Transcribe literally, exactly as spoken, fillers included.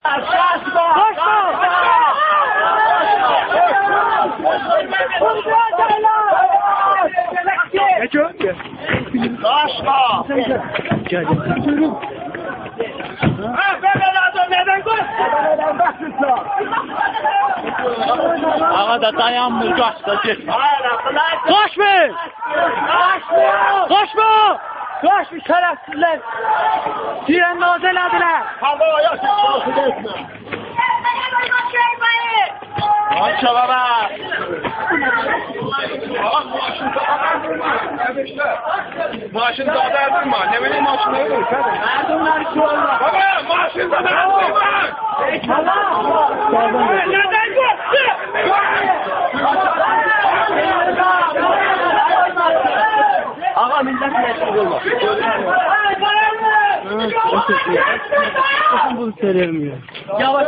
قاچما! قاچما! قاچما! گل، گل. آغا دا دایانمیر، قاچ دا گئت. قاچمیر! قاچما! قاچما! شرفسیزلر! تیراندازی ائله‌دیلر! آچ بابا! ماشین زاده دورما. نه بیلیم ماشین نه دور؟ بابا، ماشین زاده دورما. آغا، میللت مجبور اولماز. بونو سؤیله‌یه‌میرم. یاواش.